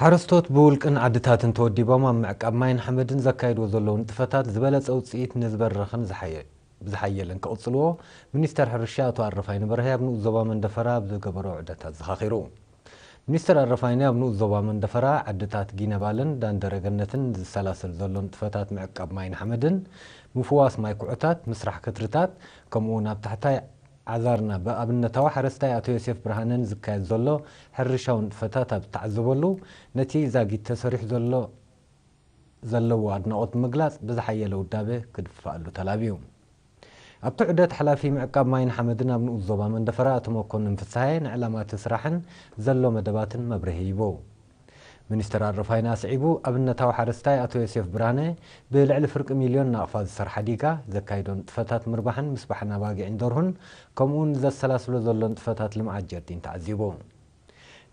ሓረስቶት ብውልቅን ዓድታትን ተወዲቦም ኣብ ምዕቃብ ማይን ሓመድን ዘካይድዎ ዘለዉ ንጥፈታት ዝበለጸ ውጽኢት ንዝበረኽን ዝሓየ-፣ ብዝሓየለን ክቕጽልዎ ሚኒስተር ሕርሻ ኣቶ ኣረፋይነ በርሀ ኣብ ንኡስ ዞባ መንደፈራ ኣብ ዝገበሮ ዑደት ኣዘኻኺሩ። ሚኒስተር ኣረፋይነ ኣብ ንኡስ ዞባ መንደፈራ ዓድታት ጊነባልን ዳንደረገነትን ዝሰላሰል ዘሎ ንጥፈታት ምዕቃብ ማይን ሓመድን ምፍዋስ ማይ ኩዕታት፣ ምስራሕ ከትርታት፣ ከምኡ እውን ኣብ ታሕታይ ዓዛርና ብኣብነታዊ ሓረስታይ ኣቶ ዮሴፍ ብርሃነን ዝካየድ ዘሎ ሕርሻዊ ንጥፈታት ኣብ እተዓዘበሉ፣ ነቲ ዛጊት ተሰሪሑ ዘሎ፣ ዘለዎ ኣድናቖት ብምግላጽ ብዝሓየለ ውዳበ ክድፋኣሉ ተላብዩ። ኣብቲ ዑደት ሓላፊ ምዕቃብ ማይን ሓመድን ኣብ ንኡስ ዞባ መንደፈራ ኣቶ መኮንን ፍስሃየ ንዕላማ እቲ ስራሕን ዘሎ መደባትን መብርሂ ሂቡ። ሚኒስተር ኣረፋይነ ኣስዒቡ፣ ኣብነታዊ ሓረስታይ ኣቶ ዮሴፍ ብርሃነ ብልዕሊ ፍርቂ ሚልዮን ናቕፋ ዝሰርሓ ዲጋ ዘካይዶ ንጥፈታት ምርባሕን ምስባሕን ኣባጊዕን ደርሁን ከምኡውን ዘሰላስሎ ዘሎ ንጥፈታት ልምዓት ጀርዲን ተዓዚቡ።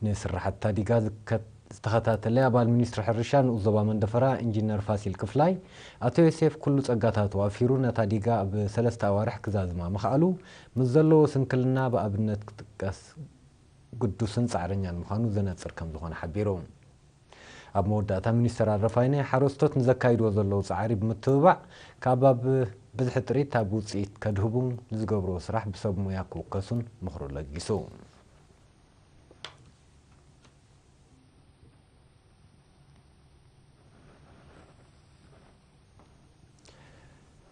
ንስራሕቲ ዲጋ ዝከ-፣ ዝተኸታተለ ኣባል ሚኒስትሪ ሕርሻ ንኡስ ዞባ መንደፈራ ኢንጂነር ፋሲል ክፍላይ፣ ኣቶ ዮሴፍ ኩሉ ጸጋታት ዋፊሩ ነታ ዲጋ ኣብ ሰለስተ ኣዋርሕ ክዛዝማ ምኽኣሉ፣ ምስ ዘለዎ ስንክልና ብኣብነት ክጥቀስ ግዱስን ጻዕረኛን ምዃኑ ዘነጽር ከም ዝኾነ ሓቢሩ። ኣብ መወዳእታ ሚኒስተር ኣረፋይነ ሓረስቶት ንዘካይድዎ ዘለዉ ጻዕሪ ብምትብባዕ ካብ ኣብ ብዝሒ ጥሪት ኣብ ውጽኢት ከድህቡ ንዝገብርዎ ስራሕ ብሰብ ሙያ ክውከሱን ምኽሩ ለጊሱ።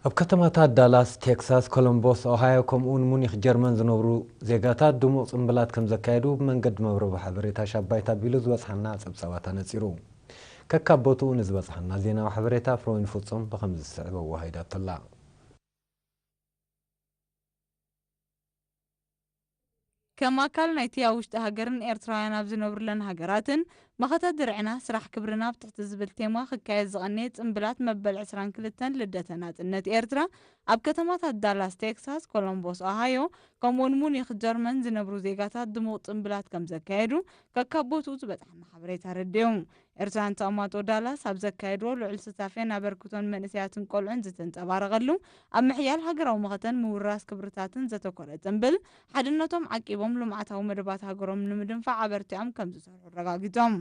ኣብ ከተማታት ዳላስ ቴክሳስ፣ ኮሎምቦስ ኦሃዮ፣ ከምኡውን ሙኒክ ጀርመን ዝነብሩ ዜጋታት ድሙቕ ጽምብላት ከም ዘካየዱ ብመንገዲ መርበብ ሓበሬታ ሻባይት ኣቢሉ ዝበጽሓና ጸብጻባት ኣነጺሩ። ከካብ ቦትኡ ንዝበጽሓና ዜናዊ ሓበሬታ ፍሮይን ፍጹም ብኸምዚ ዝስዕብ ኣወሃሂዳቶ ኣላ። ከም ኣካል ናይቲ ኣብ ውሽጢ ሃገርን ኤርትራውያን ኣብ ዝነብሩለን ሃገራትን መኸተ ድርዕና ስራሕ ክብርና ኣብ ትሕቲ ዝብል ቴማ ክካየድ ዝቐነየ ጽምብላት መበል ዕስራን ክልተን ልደተ ናጽነት ኤርትራ ኣብ ከተማታት ዳላስ ቴክሳስ፣ ኮሎምቦስ ኦሃዮ፣ ከምኡውን ሙኒክ ጀርመን ዝነብሩ ዜጋታት ድሙቕ ጽምብላት ከም ዘካየዱ ከካብ ቦትኡ ዝበጽሓና ሓበሬታ ኣረዲኡ። ኤርትራውያን ተቐማጦ ዳላስ ኣብ ዘካየድዎ ልዑል ስታፌን ኣበርክቶን መንእሰያትን ቆልዑን ዝተንጸባረቐሉ፣ ኣብ ምሕያል ሃገራዊ መኸተን ምውራስ ክብርታትን ዘተኮረ ጽምብል፣ ሓድነቶም ዓቂቦም ልምዓታዊ መደባት ሃገሮም ንምድንፋዕ ኣበርቲዖም ከም ዝሰርሑ ኣረጋጊጾም።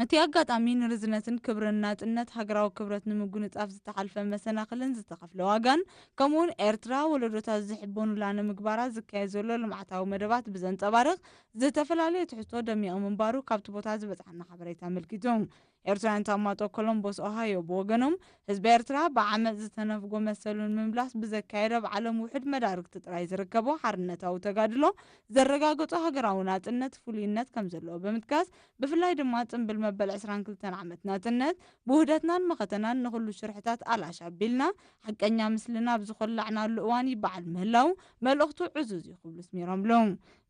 እቲ ኣጋጣሚ ንርዝነትን ክብርን ናጽነት ሃገራዊ ክብረት ንምጉንጻፍ ዝተሓልፈ መሰናኽልን ዝተኸፍለ ዋጋን፣ ከምኡውን ኤርትራ ወለዶታት ዝሕበኑላ ንምግባራ ዝካየድ ዘሎ ልምዓታዊ መደባት ብዘንጸባርቕ፣ ዝተፈላለየ ትሕዝቶ ደሚቑ ምንባሩ ካብቲ ቦታ ዝበጽሓና ሓበሬታ ኣመልኪቱ። ኤርትራውያን ተቐማጦ ኮሎምቦስ ኦሃዮ ብወገኖም፣ ህዝቢ ኤርትራ ብዓመጽ ዝተነፍጎ መሰሉ ንምምላስ ብዘካየዶ ኣብ ዓለም ውሑድ መዳርግቲ ጥራይ ዝርከቦ ሓርነታዊ ተጋድሎ ዘረጋገጾ ሃገራዊ ናጽነት ፍሉይነት ከም ዘለዎ ብምጥቃስ፣ ብፍላይ ድማ ጽምብል መበል ዕስራን ክልተን ዓመት ናጽነት ብውህደትናን መኸተናን ንኹሉ ሽርሕታት ኣላሽ ኣቢልና ሓቀኛ ምስልና ኣብ ዝኾላዕናሉ እዋን ይበዓል ምህላው መልእኽቱ ዕዙዝ እዩ ክብሉ ኣስሚሮምሉ።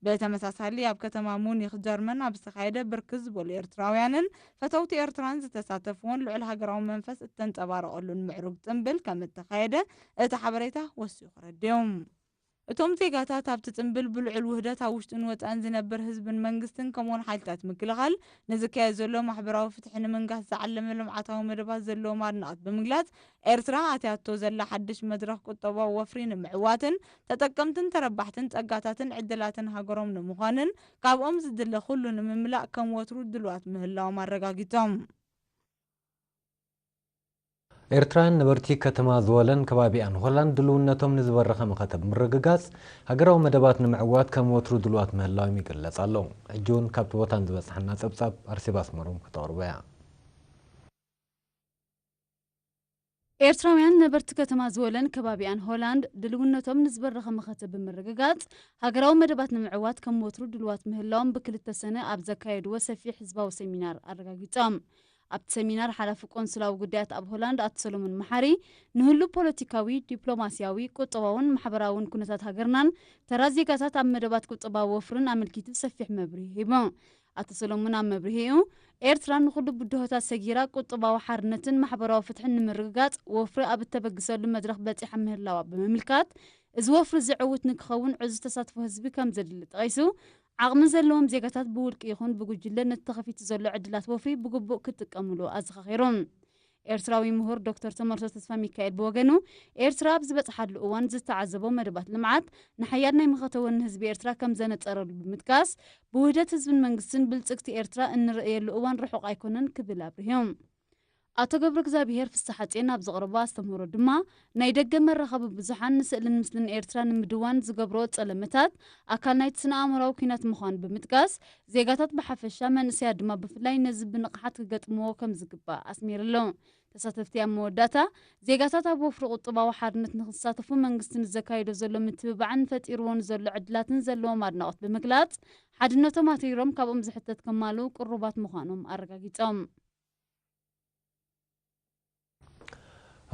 ብተመሳሳሊ ኣብ ከተማ ሙኒክ ጀርመን ኣብ ዝተኻየደ ብርክት ዝበሉ ኤርትራውያንን ፈተውቲ ኤርትራን ዝተሳተፍዎን ልዑል ሃገራዊ መንፈስ እተንጸባረቐሉን ምዕሩግ ጽምብል ከም እተኻየደ እቲ ሓበሬታ ወሲኹ ኣረዲኡ። እቶም ዜጋታት ኣብቲ ጽምብል ብልዑል ውህደት ኣብ ውሽጥን ወጻእን ዝነብር ህዝብን መንግስትን ከምኡውን ሓይልታት ምክልኻል ንዝካየድ ዘሎ ማሕበራዊ ፍትሒ ንምንጋስ ዝዓለመ ልምዓታዊ መደባት ዘለዎም ኣድናቖት ብምግላጽ፣ ኤርትራ ኣትያቶ ዘላ ሓድሽ መድረኽ ቁጠባዊ ወፍሪ ንምዕዋትን ተጠቀምትን ተረባሕትን ጸጋታትን ዕድላትን ሃገሮም ንምዃንን ካብኦም ዝድለ ኩሉ ንምምላእ ከም ወትሩ ድልዋት ምህላዎም ኣረጋጊጾም። ኤርትራውያን ነበርቲ ከተማ ዝወለን ከባቢኣን ሆላንድ ድልውነቶም ንዝበረኸ መኸተ ብምርግጋጽ፣ ሃገራዊ መደባት ንምዕዋት ከም ወትሩ ድልዋት ምህላዎም ይግለጽ ኣሎ። ሕጂ እውን ካብቲ ቦታ ንዝበጽሓና ጸብጻብ ኣርሴባ ኣስመሮም ከተቕርቦ እያ። ኤርትራውያን ነበርቲ ከተማ ዝወለን ከባቢኣን ሆላንድ ድልውነቶም ንዝበረኸ መኸተ ብምርግጋጽ፣ ሃገራዊ መደባት ንምዕዋት ከም ወትሩ ድልዋት ምህላዎም ብክልተ ሰነ ኣብ ዘካየድዎ ሰፊሕ ህዝባዊ ሰሚናር ኣረጋጊጾም። ኣብቲ ሰሚናር ሓላፊ ቆንስላዊ ጉዳያት ኣብ ሆላንድ ኣቶ ሰሎሞን መሓሪ፣ ንህሉ ፖለቲካዊ፣ ዲፕሎማስያዊ፣ ቁጠባውን ማሕበራውን ኩነታት ሃገርናን ተራ ዜጋታት ኣብ መደባት ቁጠባዊ ወፍርን ኣመልኪቱ ሰፊሕ መብርሂ ሂቡ። ኣቶ ሰሎሞን ኣብ መብርሂኡ፣ ኤርትራ ንኹሉ ብድሆታት ሰጊራ ቁጠባዊ ሓርነትን ማሕበራዊ ፍትሕን ንምርግጋጽ ወፍሪ ኣብ እተበግሰሉ መድረኽ በጺሓ ምህላዋ ብምምልካት፣ እዚ ወፍሪ እዚ ዕዉት ንክኸውን ዕዙዝ ተሳትፎ ህዝቢ ከም ዘድሊ ጠቒሱ፣ ዓቕሚ ዘለዎም ዜጋታት ብውልቂ ይኹን ብጉጅለ ነቲ ተኸፊቱ ዘሎ ዕድላት ወፍሪ ብግቡእ ክጥቀምሉ ኣዘኻኺሩ። ኤርትራዊ ምሁር ዶክተር ተመርሶ ተስፋ ሚካኤል ብወገኑ፣ ኤርትራ ኣብ ዝበጽሓሉ እዋን ዝተዓዘቦ መደባት ልምዓት ንሓያል ናይ መኸተ ወኒ ህዝቢ ኤርትራ ከም ዘነጸረሉ ብምጥቃስ፣ ብውህደት ህዝብን መንግስትን ብልጽግቲ ኤርትራ እንርእየሉ እዋን ርሑቕ ኣይኮነን ክብል ኣብሪሁ። ኣቶ ገብረ እግዚኣብሔር ፍስሓጼን ኣብ ዘቕረቦ ኣስተምህሮ ድማ፣ ናይ ደገ መራኸቢ ብዙሓን ንስእልን ምስልን ኤርትራ ንምድዋን ዝገብሮ ጸለመታት ኣካል ናይቲ ስነ ኣእምሮኣዊ ኲናት ምዃኑ ብምጥቃስ፣ ዜጋታት ብሓፈሻ መንእሰያት ድማ ብፍላይ ነዚ ብንቕሓት ክገጥምዎ ከም ዝግባእ ኣስሚሩ ኣሎ። ተሳተፍቲ ኣብ መወዳእታ፣ ዜጋታት ኣብ ወፍሪ ቁጠባዊ ሓርነት ንክሳተፉ መንግስቲ ንዘካይዶ ዘሎ ምትብባዕን ፈጢርዎ ንዘሎ ዕድላትን ዘለዎም ኣድናቖት ብምግላጽ፣ ሓድነቶም ኣትሪሮም ካብኦም ዝሕተት ከማልኡ ቅሩባት ምዃኖም ኣረጋጊጾም።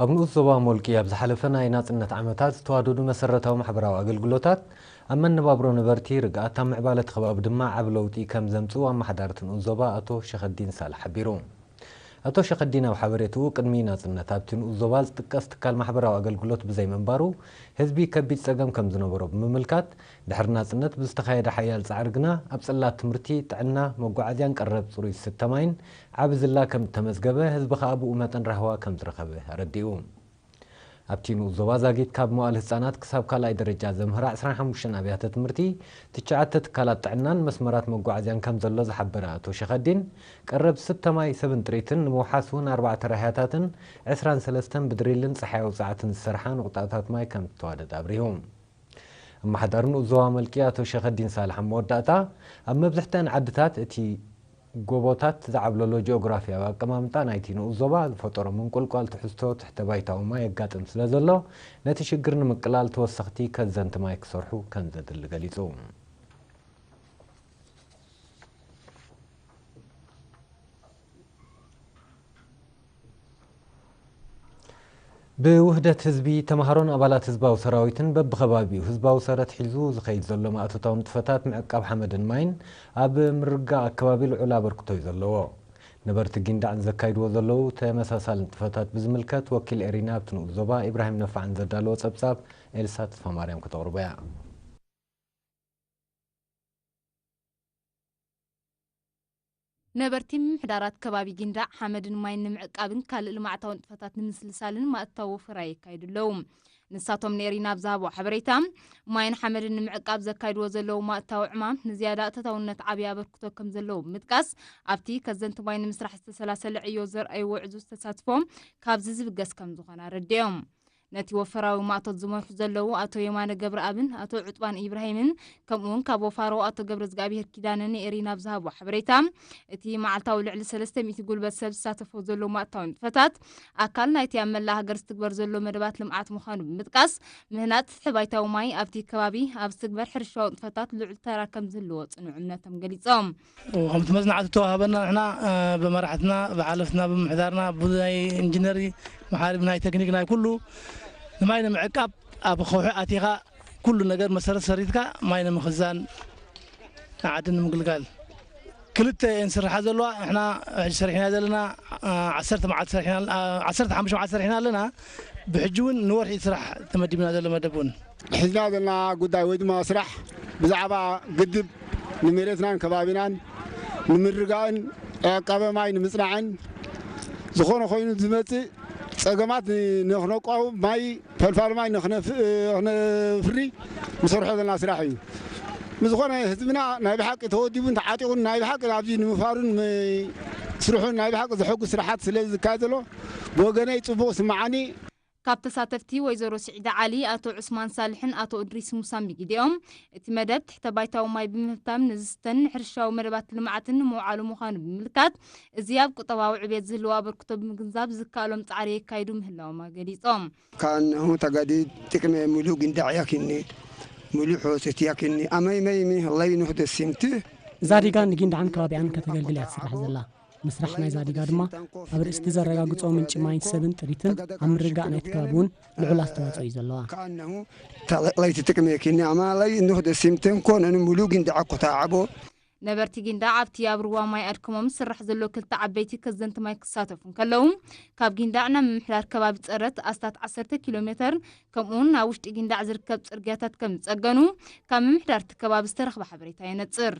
ኣብ ንኡስ ዞባ ሞልቂ ኣብ ዝሓለፈ ናይ ናጽነት ዓመታት ዝተዋደዱ መሰረታዊ ማሕበራዊ ኣገልግሎታት ኣብ መነባብሮ ነበርቲ፣ ርግኣት ኣብ ምዕባለ እቲ ከባቢ ድማ ዓቢ ለውጢ ከም ዘምጽኡ ኣመሓዳሪ እቲ ንኡስ ዞባ ኣቶ ሸኸዲን ሳልሕ ሓቢሩ። ኣቶ ሸኸዲን ኣብ ሓበሬትኡ፣ ቅድሚ ናጽነት ኣብቲ ንኡስ ዞባ ዝጥቀስ ትካል ማሕበራዊ ኣገልግሎት ብዘይምንባሩ ህዝቢ ከቢድ ጸገም ከም ዝነበሮ ብምምልካት፣ ድሕሪ ናጽነት ብዝተኻየደ ሓያል ጻዕሪ ግና ኣብ ጽላት ትምህርቲ፣ ጥዕና፣ መጓዓዝያን ቀረብ ጽሩይ ዝስተ ማይን ዓቢ ዝላ ከም እተመዝገበ፣ ህዝቢ ከኣ ብኡ መጠን ራህዋ ከም ዝረኸበ ኣረዲኡ። ኣብቲ ንኡስ ዞባ ዛጊት ካብ መዋእለ ህጻናት ክሳብ ካልኣይ ደረጃ ዘምህራ ዕስራን ሓሙሽተን ኣብያተ ትምህርቲ፣ ትሽዓተ ትካላት ጥዕናን መስመራት መጓዓዝያን ከም ዘሎ ዝሓበረ ኣቶ ሸኸዲን፣ ቀረብ ዝስተ ማይ፣ ሰብን ጥሪትን ንምውሓስ እውን ኣርባዕተ ራህያታትን ዕስራን ሰለስተን ብድሪልን ጸሓያዊ ጸዓትን ዝሰርሓ ንቑጣታት ማይ ከም ዝተዋደደ ኣብሪሁ። ኣመሓዳሪ ንኡስ ዞባ ሞልቂ ኣቶ ሸኸዲን ሳልሕ ኣብ መወዳእታ፣ ኣብ መብዝሕተን ዓድታት እቲ ጎቦታት ዝዓብለሎ ጂኦግራፍያዊ ኣቀማምጣ ናይቲ ንኡስ ዞባ ዝፈጠሮ ምንቁልቋል ትሕዝቶ ትሕተ ባይታዊ ማይ የጋጥም ስለ ዘሎ፣ ነቲ ሽግር ንምቅላል ተወሰኽቲ ከዘንቲ ማይ ክሰርሑ ከም ዘድሊ ገሊጹ። ብውህደት ህዝቢ፣ ተምሃሮን ኣባላት ህዝባዊ ሰራዊትን በብኸባቢኡ ህዝባዊ ሰረት ሒዙ ዝኸይድ ዘሎ ማእቶታዊ ንጥፈታት ምዕቃብ ሓመድን ማይን ኣብ ምርግጋእ ኣከባቢ ልዑል ኣበርክቶ እዩ ዘለዎ። ነበርቲ ጊንዳዕ ንዘካይድዎ ዘለዉ ተመሳሳሊ ንጥፈታት ብዝምልከት ወኪል ኤሪና ኣብቲ ንኡስ ዞባ ኢብራሂም ነፋዕን ዘዳለዎ ጸብጻብ ኤልሳ ተስፋማርያም ከተቕርቦ እያ። ነበርቲ ምምሕዳራት ከባቢ ጊንዳዕ ሓመድን ማይን ንምዕቃብን ካልእ ልምዓታዊ ንጥፈታት ንምስልሳልን ማእታዊ ወፈራ የካይዱ ኣለዉ። ንሳቶም ንኤሪና ኣብ ዝሃብዎ ሓበሬታ፣ ማይን ሓመድን ንምዕቃብ ዘካይድዎ ዘለዉ ማእታዊ ዕማም ንዝያዳ ተታውነት ዓብዪ ኣበርክቶ ከም ዘለዎ ብምጥቃስ፣ ኣብቲ ከዘንቲ ማይ ንምስራሕ ዝተሰላሰለ ዕዮ ዘርኣይዎ ዕዙዝ ተሳትፎ ካብዚ ዝብገስ ከም ዝኾነ ኣረዲኦም። ነቲ ወፈራዊ ማእቶት ዝመርሑ ዘለዉ ኣቶ የማነ ገብረኣብን ኣቶ ዕጥባን ኢብራሂምን ከምኡውን ካብ ወፋሮ ኣቶ ገብረዝግኣብሄር ኪዳነ ንኤሪና ኣብ ዝሃብዎ ሓበሬታ፣ እቲ መዓልታዊ ልዕሊ ሰለስተ ሚእቲ ጉልበት ሰብ ዝሳተፎ ዘሎ ማእታዊ ንጥፈታት ኣካል ናይቲ ኣብ መላእ ሃገር ዝትግበር ዘሎ መደባት ልምዓት ምዃኑ ብምጥቃስ፣ ምህናጽ ትሕባይታዊ ማይ ኣብቲ ከባቢ ኣብ ዝትግበር ሕርሻዊ ንጥፈታት ልዑል ተራ ከም ዝህልዎ ጽኑዕ እምነቶም ገሊጾም። ከምቲ መጽናዕቲ ተዋህበና ንሕና ብመራሕትና ብሓለፍትና ብምምሕዳርና ብናይ ኢንጂነሪ መሓሪ ብናይ ቴክኒክ ናይ ኩሉ ንማይ ንምዕቃብ ኣብ ከውሒ ኣቲኻ ኩሉ ነገር መሰረት ሰሪትካ ማይ ንምኽዛን ንዓዲ ንምግልጋል ክልተ እየን ዝስርሓ ዘለዋ። ንሕና ሕጂ ሰሪሕና ዘለና ዓሰርተ መዓልቲ ሰሪሕና ዓሰርተ ሓሙሽተ መዓልቲ ሰሪሕና ኣለና። ብሕጂ እውን ንወርሒ ስራሕ ተመዲብና ዘሎ መደብ እውን ሒዝና ዘለና ጉዳይ ወይ ድማ ስራሕ ብዛዕባ ግድብ ንመሬትናን ከባቢናን ንምርጋእን ዕቃበ ማይ ንምፅናዕን ዝኾነ ኮይኑ ዝመፅእ ፀገማት ንክነቋውም ማይ ፈልፋሊ ማይ ንክነፍሪ ንሰርሖ ዘለና ስራሕ እዩ። ምዝኾነ ህዝብና ናይ ብሓቂ ተወዲቡን ተዓጢቑን ናይ ብሓቂ ኣብዚ ንምፋሩን ስርሑን ናይ ብሓቂ ዘሐጉስ ስራሓት ስለ ዝካየድ ዘሎ ብወገነይ ፅቡቕ ስምዓኒ። ካብ ተሳተፍቲ ወይዘሮ ስዒዳ ዓሊ፣ ኣቶ ዑስማን ሳልሕን ኣቶ እድሪስ ሙሳን ብጊዲኦም፣ እቲ መደብ ትሕተ ባይታዊ ማይ ብምህብታም ንዝስተን ንሕርሻዊ መደባት ልምዓትን ንምውዓሉ ምዃኑ ብምምልካት፣ እዚ ኣብ ቁጠባዊ ዕብየት ዝህልዎ ኣበርክቶ ብምግንዛብ ዝከኣሎም ጻዕሪ የካይዱ ምህላዎም ኣገሊጾም። كأنه تجديد ጥቅሜ ሙሉ ጊንዳዕ ያኪኒ ሙሉ ሖሰት ያኪኒ ኣመይ መይሚ ለይኑህ ደሲምቲ ዛዲጋ ንጊንዳዕን ከባቢኣን ከተገልግል እያ ትስራሕ ዘላ። ምስራሕ ናይዛ ዲጋ ድማ ኣብ ርእስቲ ዘረጋግጾ ምንጪ ማይን ሰብን ጥሪትን ኣብ ምርግጋእ ናይቲ ከባቢ እውን ልዑል ኣስተዋጽኦ እዩ ዘለዋ። ለይቲ ጥቅሜ ኪኒ ኣማ ለይ ኑህ ደሲምተን ኮነን ሙሉ ጊንዳዕ ኮታ ዓቦ ነበርቲ ጊንዳዕ ኣብቲ ኣብ ሩባ ማይ ኣድክሞም ዝስራሕ ዘሎ ክልተ ዓበይቲ ከዘንቲ ማይ ክሳተፉ እንከለዉ፣ ካብ ጊንዳዕ ናብ ምምሕዳር ከባቢ ጸረት ኣስታት ዓሰርተ ኪሎ ሜተር ከምኡውን ናብ ውሽጢ ጊንዳዕ ዝርከብ ጽርግያታት ከም ዝጸገኑ ካብ ምምሕዳር እቲ ከባቢ ዝተረኽበ ሓበሬታ የነጽር።